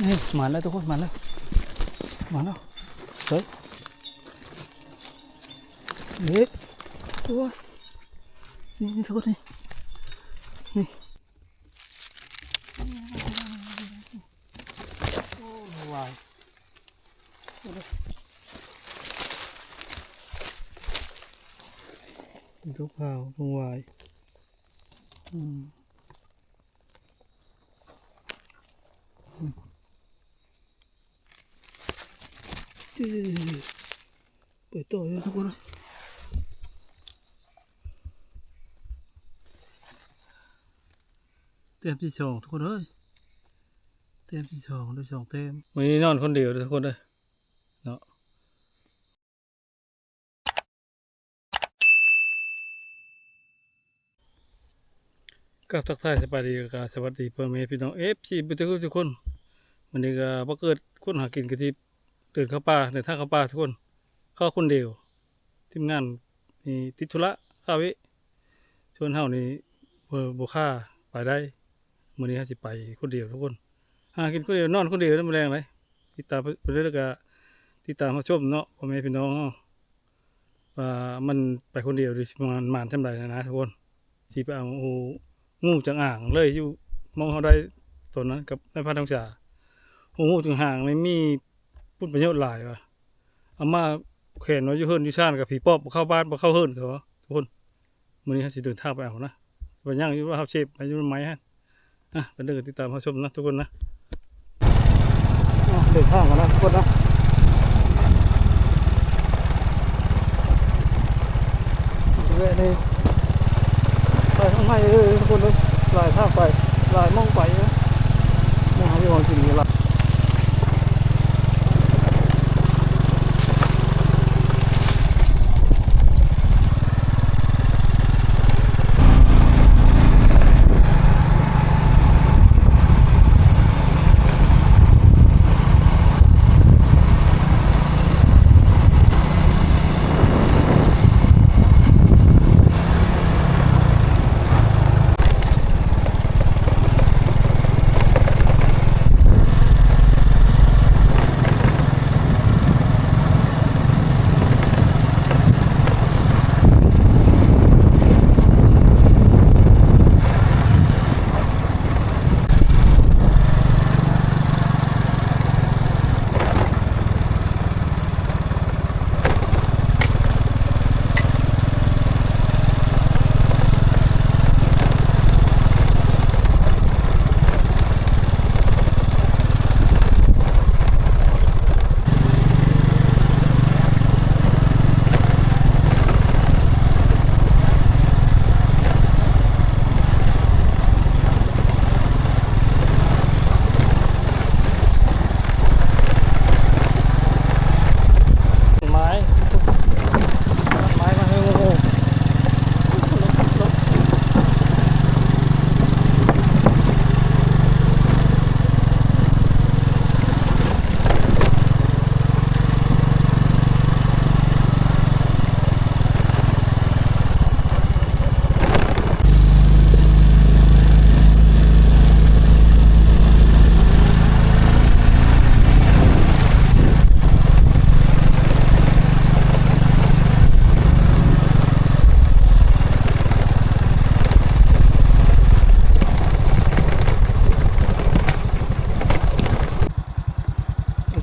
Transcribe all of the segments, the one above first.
ນີ້ ມາແລ້ວທຸກຄົນ ມາແລ້ວ ມາແລ້ວ ເຮີ້ຍ ເອີ ນີ້ ນີ້ທຸກຄົນ ນີ້ ນີ້ ໂອ້ ວາຍ ມີທັງຂາວທັງວາຍ ອືມ ອືມ ໄປຕໍ່ເດີທຸກຄົນເອີຍ ແຕ້ມທີສອງທຸກຄົນເອີຍ ແຕ້ມທີສອງໄດ້ສອງແຕ້ມ ມື້ນີ້ນອນຄົນດຽວເດີທຸກຄົນເດີເນາະ. ກາບທັກທາຍສະບາຍດີ ແລ້ວກະສະຫວັດດີພໍ່ແມ່ພີ່ນ້ອງ ເອັຟຊີ ເບິດທຸກຄົນ. ມື້ນີ້ກະບໍ່ເກີດຄົນຫາກິນກະຊິເດີນເຂົ້າປ່າ ເດີນທາງເຂົ້າປ່າທຸກຄົນ ເຂົ້າຄົນດຽວ ທີມງານນີ້ຕິດທຸລະຄາເວະ ສ່ວນເຮົານີ້ບໍ່ ບໍ່ຄ່າໄປໄດ້. ມື້ນີ້ເຮົາຊິໄປຄົນດຽວທຸກຄົນ ຫາກິນຄົນດຽວ ນອນຄົນດຽວ ມື້ແລງໄດ໋. ຕິດຕາມໄປເລື້ອຍ ແລ້ວກະຕິດຕາມຮັບຊົມເນາະ ພໍ່ແມ່ພີ່ນ້ອງເຮົາ ວ່າມັນໄປຄົນດຽວ ຊິໝານ ໝານຊ່ຳໃດນະທຸກຄົນ. ຊິໄປເອົາຫູງູຈາງອ່າງເລີຍ ຢູ່ໝ່ອງເຮົາໄດ້ຕອນນັ້ນກັບນາຍພັນຫົງສາ ຫູງູຈາງອ່າງນີ້ມີຄຸນປະໂຫຍດຫຼາຍວ່າ ເອົາມາແຂວນໄວ້ຢູ່ເຮືອນຢູ່ຊານ ກະຜີປອບບໍ່ເຂົ້າບ້ານບໍ່ເຂົ້າເຮືອນເຂົາວ່າ ທຸກຄົນ. ມື້ນີ້ເຮົາຊິເດີນທາງໄປເອົານະ ໄປຍ່າງຢູ່ເຮົາເຊບໄປຢູ່ໄມ້ຫັ້ນ ອ່ະ ໄປເດີນຕິດຕາມເຮົາຊົມນະທຸກຄົນນະ ອ່ະ ເດີນທາງກັນນະທຸກຄົນນະ ແວະນີ້ ໄປທາງໃໝ່ເດີທຸກຄົນເດີ ຫຼາຍທາງໄປ ຫຼາຍໝ່ອງໄປເດີ ຍັງຫາຢູ່ຫາກິນຢູ່ຫຼາຍ. ไม้ ไม้มาให้โง่ๆ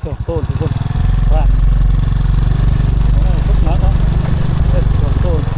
สองต้นทุกคน บ้าน เออ สุดหนักเนาะ เออ สองต้น. ไ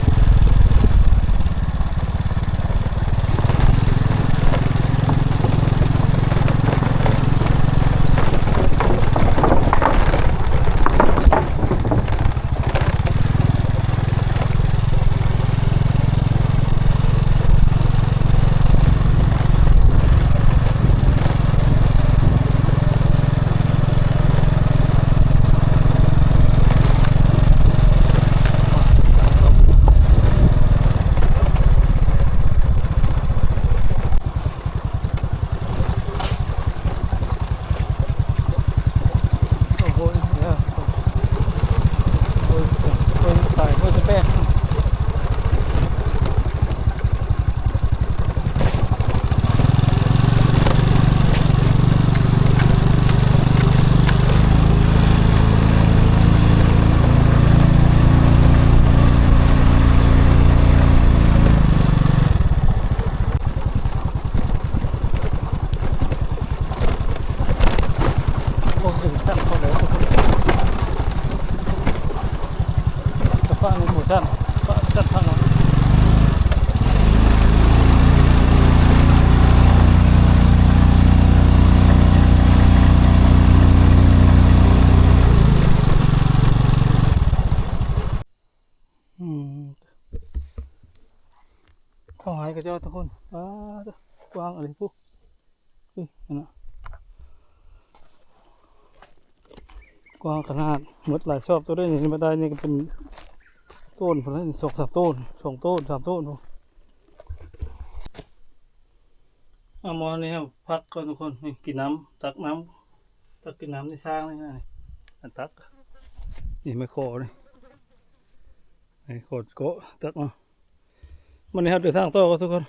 ຊັ້ນ ຊັ້ນທາງ ອືມ ເຂົ້າໃຫ້ເຂົາເຈົ້າທຸກຄົນ. ປາດ ກວ້າງອີ່ຫຼີພຸ້ນ. ນີ້ຫັ້ນນະ ກວ້າງຂະໜາດ ໝົດຫຼາຍຊອກໂຕໃດນີ້. ບັນໄດນີ້ກໍເປັນໂຕນພຸ້ນແຫຼະ ສອງສາມໂຕນ ສອງໂຕນ ສາມໂຕນພຸ້ນ. ເອົາ ໝໍ້ນີ້ເຮົາພັກກ່ອນທຸກຄົນ. ນີ້ກິນນ້ຳ ຕັກນ້ຳ ຕັກກິນນ້ຳໃນຊ່າງນີ້ນະ ອັນຕັກ ນີ້ໄມ້ຂໍນີ້ ໄມ້ຂໍເກາະ ຕັກເອົາ. ມື້ນີ້ເຮົາເດີນທາງຕໍ່ກັນທຸກຄົນ.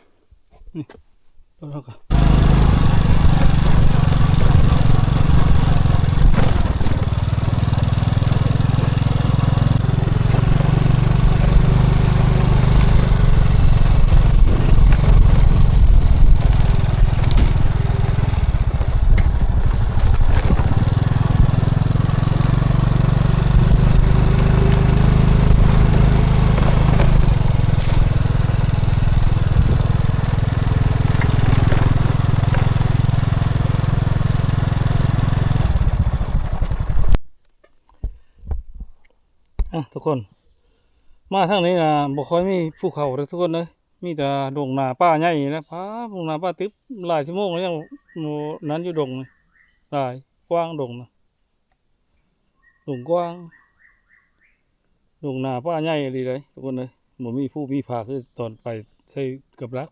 ນີ້ ເຮົາກໍ ອ່ະ ທຸກຄົນ ມາທາງນີ້ນະ ບໍ່ຄ່ອຍມີພູເຂົາເດ້ທຸກຄົນເອີຍ. ມີແຕ່ດົງນາປ່າໃຫຍ່ນີ້ແຫຼະ. ປາດ ດົງນາປ່າຕຶບ ຫຼາຍຊົ່ວໂມງແລ້ວ ຍັງ ໂອ້ ນັ້ນຢູ່ ດົງນີ້ຫຼາຍ ກວ້າງດົງນະ ດົງກວ້າງ ດົງນາປ່າໃຫຍ່ອີ່ຫຼີເດ້ທຸກຄົນເອີຍ. ບໍ່ມີພູມີຜາຄືຕອນໄປໃສ່ກັບດັກ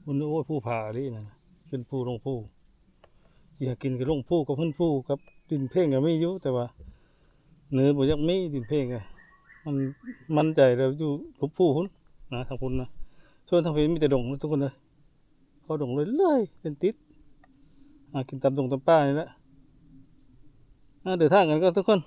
ພຸ້ນ. ໂອ້ຍ ພູຜາອີ່ຫຼີນັ້ນ ຂຶ້ນພູລົງພູ ຊິຫາກິນກໍລົງພູກັບຂຶ້ນພູ ກັບດິນເພງກໍມີຢູ່ ແຕ່ວ່າເນີບໍ່ຢາກມີ ດິນເພງກໍ ມັນໝັ້ນໃຈແລ້ວ ຢູ່ຫຼົບພູພຸ້ນນະ ທາງພຸ້ນນະ. ສ່ວນທາງພີ້ມີແຕ່ດົງນະທຸກຄົນເອີຍ ເຂົ້າດົງເລື້ອຍໆ ເປັນຕິດ ຫາກິນຕາມດົງຕາມປ່ານີ້ແຫຼະ. ອ່າ ເດີນທາງກັນກ່ອນທຸກຄົນ.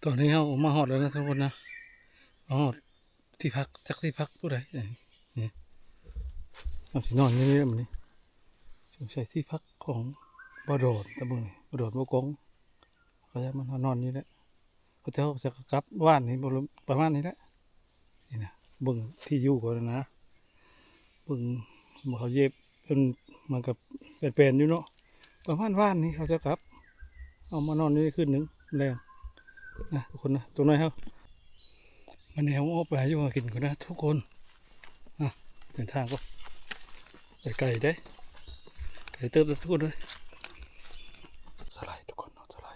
ຕອນນີ້ເຮົາມາຮອດແລ້ວນະທຸກຄົນນະ ມາຮອດທີ່ພັກ ຈັກທີ່ພັກຜູ້ໃດ ນີ້ ເຮົາຊິນອນຢູ່ນີ້ແຫຼະມື້ນີ້. ສົງໄສທີ່ພັກຂອງບ່າວດອນ ຕາເບິ່ງນີ້ ບ່າວດອນ ບ່າວກອງ ເຂົາຈະມານອນນີ້ແຫຼະ. ເຂົາເຈົ້າຈະກັບບ້ານນີ້ ປະມານນີ້ແຫຼະ. ນີ້ນະ ເບິ່ງທີ່ຢູ່ເຂົານະ ເບິ່ງວ່າເຂົາເຢັບ ເພິ່ນມັນກໍແປນໆຢູ່ເນາະ ປະມານວານນີ້ເຂົາຈະກັບ ເອົາມານອນຢູ່ນີ້ຄືນໜຶ່ງ ແລງນະທຸກຄົນນະ. ຕົວນ້ອຍເຮົາ ມື້ນີ້ເຮົາອອກໄປຫາຢູ່ຫາກິນກ່ອນນະທຸກຄົນ. ອ່ະ ເດີນທາງກ່ອນ ໄປໄກເດ້ ໄກເຕີບເດີທຸກຄົນເອີຍ. ສະໄລທຸກຄົນເນາະ ສະໄລ.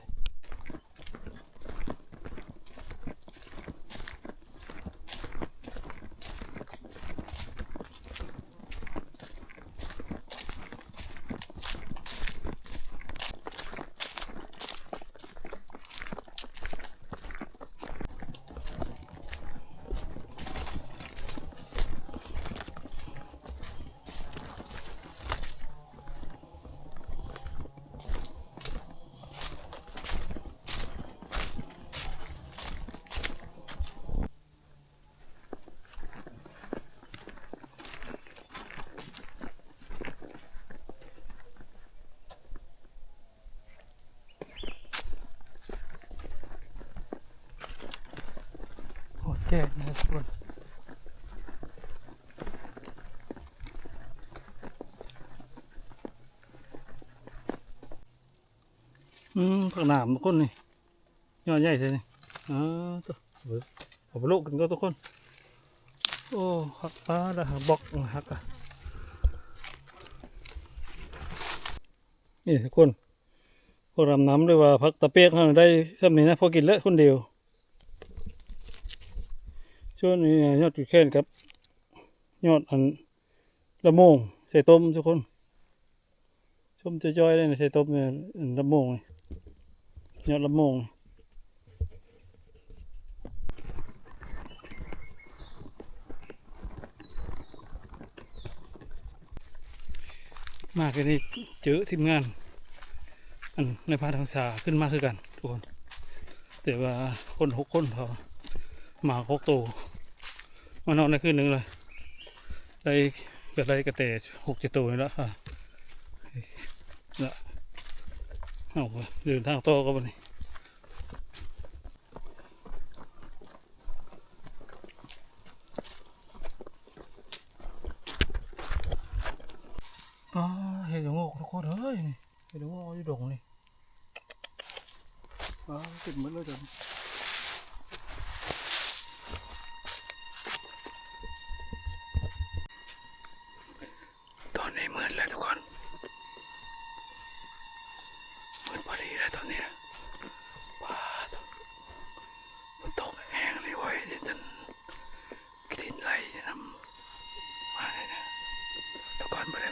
ໂອ້ ແຈ້ງນະທຸກຄົນ. ອືມ ຜັກໜາມທຸກຄົນນີ້ ຍອດໃຫຍ່ແທ້ນີ້. ເອີ ໂຕ ເອົາໄປໂລະກິນກ່ອນທຸກຄົນ. ໂອ້ ຫັກປາດ ຫັກບອກ ຫັກອະ ນີ້ທຸກຄົນ. ພວກລຳນຳ ຫຼືວ່າຜັກຕາປຽກເຮົາໄດ້ຊ່ຳນີ້ນະ ພໍກິນແລ້ວຄົນດຽວ. ສ່ວນນີ້ຍອດກີແຄນກັບຍອດອັນລະໂມງ ໃສ່ຕົ້ມທຸກຄົນ. ສົ້ມຈ້ອຍໆ ໄດ້ໃສ່ຕົ້ມ ລະໂມງນີ້ ຍອດລະໂມງ. ອັນນີ້ເຈີທີມງານ ອັນນາຍພານທັງສາຂຶ້ນມາຄືກັນທຸກຄົນ ແຕ່ວ່າຄົນຫົກຄົນ ເຂົາມາຫົກໂຕ ມານອນໄດ້ຄືນໜຶ່ງເລີຍ ໄດ້ ກໍໄດ້ກະແຕຫົກເຈັດໂຕນີ້ລະ ລະ ເຮົາກໍເດີນທາງຕໍ່ກັນບັດນີ້. ປາ ເຫັດລະໂງກທຸກຄົນເອີຍ ນີ້ ເຫັດລະໂງກຢູ່ດົງນີ້ ປາ ເຕັມໝົດເລີຍຕອນນີ້. ຕອນນີ້ມືດແລ້ວທຸກຄົນ ມືດພໍດີແລ້ວຕອນນີ້ນະ ປາໂທ້ ຝົນຕົກແຮງເລີຍເວີຍ ຈົນຂີ້ດິນໄຫຼນຳ ມາເລີຍນະ ແຕ່ກ່ອນບໍ່ໄດ້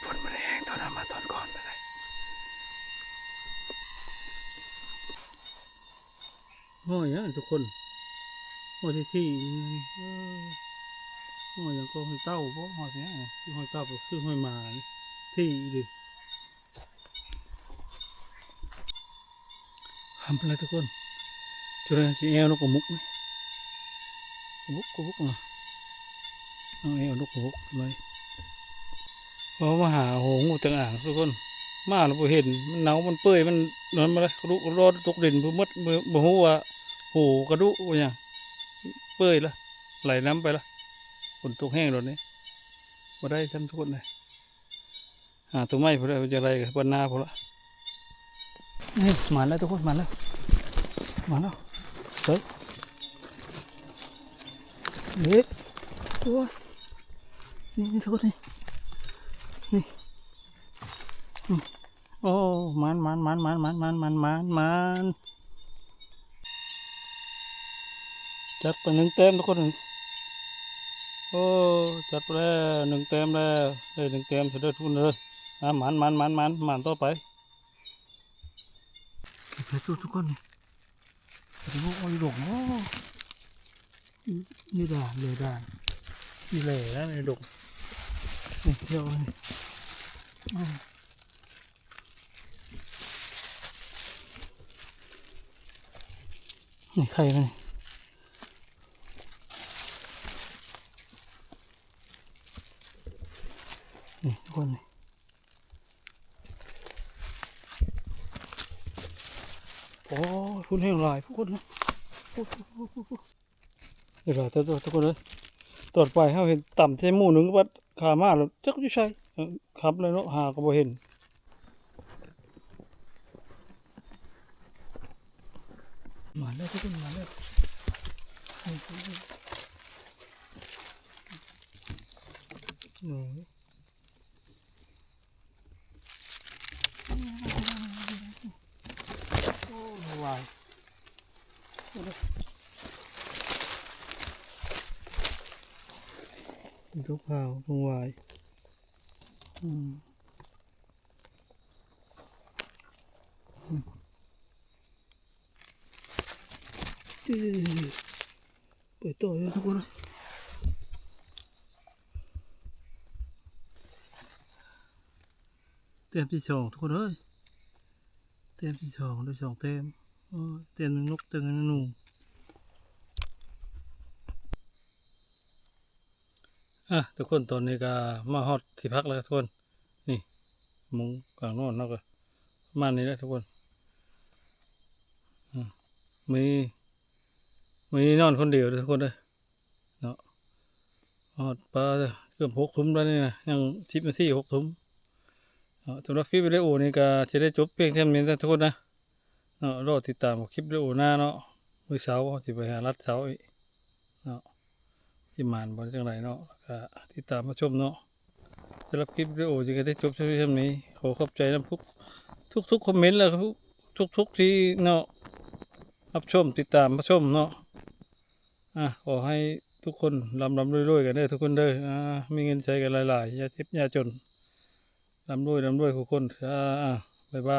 ຝົນບໍ່ໄດ້ແຮງເທົ່ານັ້ນ ມາຕອນກ່ອນກໍໄດ້. ຮອຍຫຍັງທຸກຄົນ ຮອຍທີ່ ທີ່ ເອີ ຮອຍຫຍັງກໍ ຮອຍເຕົ່າບໍ ຮອຍຫຍັງ ຄືຮອຍເຕົ່າ ຄືຮອຍໝາ ທີ່ອີ່ຫຼີ. ຄ່ຳແລ້ວທຸກຄົນ ຈຸດໃດຊິແອວນົກກະມຸກນີ້ ກະບຸກ ກະບຸກນະ ເອົາແອວນົກກະບຸກໄວ້ ເຮົາມາຫາໂຫງູຈົງອາງທຸກຄົນ ມາແລ້ວບໍ່ເຫັນ ມັນເນົ່າ ມັນເປື່ອຍ ມັນນັ້ນມາເລີຍ ກະດູກກະດອຕົກດິນພຸ້ນໝົດ ບໍ່ ບໍ່ຮູ້ວ່າໂຫກະດູກວ່າຫຍັງ ເປື່ອຍລະ ໄຫຼນຳໄປລະ ຝົນຕົກແຮງດອນນີ້ ບໍ່ໄດ້ຊ້ຳທຸກຄົນເອີຍ. ຫາຕົວໃໝ່ພຸ້ນແຫຼະ ຈະໄດ້ກັບບັນນາພຸ້ນລະ ນີ້ ມາແລ້ວທຸກຄົນ ມາແລ້ວ ມາແລ້ວ ເອີ ເອີ ໂອ້ຍ ນີ້ ນີ້ທຸກຄົນ ນີ້ ນີ້ ນີ້ ໂອ້ ມານ ມານ ມານ ມານ ມານ ຈັດໄປໜຶ່ງແຕ້ມທຸກຄົນ ໂອ້ ຈັດໄປແລ້ວໜຶ່ງແຕ້ມແລ້ວ ໄດ້ໜຶ່ງແຕ້ມຊະເດີທຸກຄົນເດີ ອ່າ ໝານ ໝານ ໝານ ໝານ ໝານຕໍ່ໄປ ເກັບໃຫ້ສຸດທຸກຄົນ ໂອ້ ໂອ້ຍ ດົງ ໂອ້ ນີ້ດານ ເລດານ ນີ້ແຫຼນະ ນີ້ດົງ ນີ້ ດຽວນີ້ ນີ້ໄຂ່ມັນ ນີ້ທຸກຄົນນີ້ ໂອ້ ທຸນແຮງຫຼາຍທຸກຄົນເນາະ ເວລາ ທຸກຄົນເອີຍ ຕອນໄປເຮົາເຫັນຕຳໃສ່ໝູ່ໜຶ່ງ ບັດຂາມາແລ້ວຈັກຢູ່ໃສ ເອີ ຄ່ຳແລ້ວເນາະ ຫາກໍບໍ່ເຫັນ ມາແລ້ວທຸກຄົນ ມາແລ້ວ ໂອ້ຍ ໂອ້ ຫວາຍ ດອກຂາວ ດອກຫວາຍ ອືມ ອືມ ໄປຕໍ່ເດີທຸກຄົນເອີຍ ແຕ້ມທີສອງທຸກຄົນເອີຍ ແຕ້ມທີສອງ ໄດ້ສອງແຕ້ມ ໂອ້ຍ ແຕ້ມໜຶ່ງນົກ ແຕ້ມໜຶ່ງໜູ. ອ່ະ ທຸກຄົນ ຕອນນີ້ກໍມາຮອດທີ່ພັກແລ້ວທຸກຄົນ ນີ້ ມຸງກາງນອນເຮົາກໍປະມານນີ້ແຫຼະທຸກຄົນ ອືມ ມື້ນີ້ ມື້ນີ້ນອນຄົນດຽວເດີທຸກຄົນເດີ ເນາະ ຮອດປະມານເກືອບຫົກທຸ່ມແລ້ວນີ້ນະ ຍັງສິບນາທີຫົກທຸ່ມເນາະ. ສຳລັບຄລິບວິດີໂອນີ້ກໍຊິໄດ້ຈົບພຽງເທົ່ານີ້ນະທຸກຄົນນະ ເນາະ ລໍຕິດຕາມຄລິບວິດີໂອໜ້າເນາະ ມື້ເຊົ້າເຮົາຊິໄປຫາລັດເຊົ້າອີກເນາະ ຊິໝານບໍ່ຈັ່ງໃດເນາະ ກໍຕິດຕາມມາຊົມເນາະ. ສຳລັບຄລິບວິດີໂອນີ້ກໍໄດ້ຈົບພຽງເທົ່ານີ້ ຂໍຂອບໃຈນຳທຸກ ທຸກໆຄອມເມັນ ແລະ ທຸກໆທີ່ເນາະ ຮັບຊົມ ຕິດຕາມມາຊົມເນາະ. ອ່າ ຂໍໃຫ້ທຸກຄົນລ່ຳໆລວຍໆກັນເດີທຸກຄົນເດີ ອ່າ ມີເງິນໃຊ້ກັນຫຼາຍໆ ຢ່າເຈັບຢ່າຈົນ ລ່ຳລວຍ ລ່ຳລວຍທຸກຄົນ ອ່າ ບາຍບາຍ.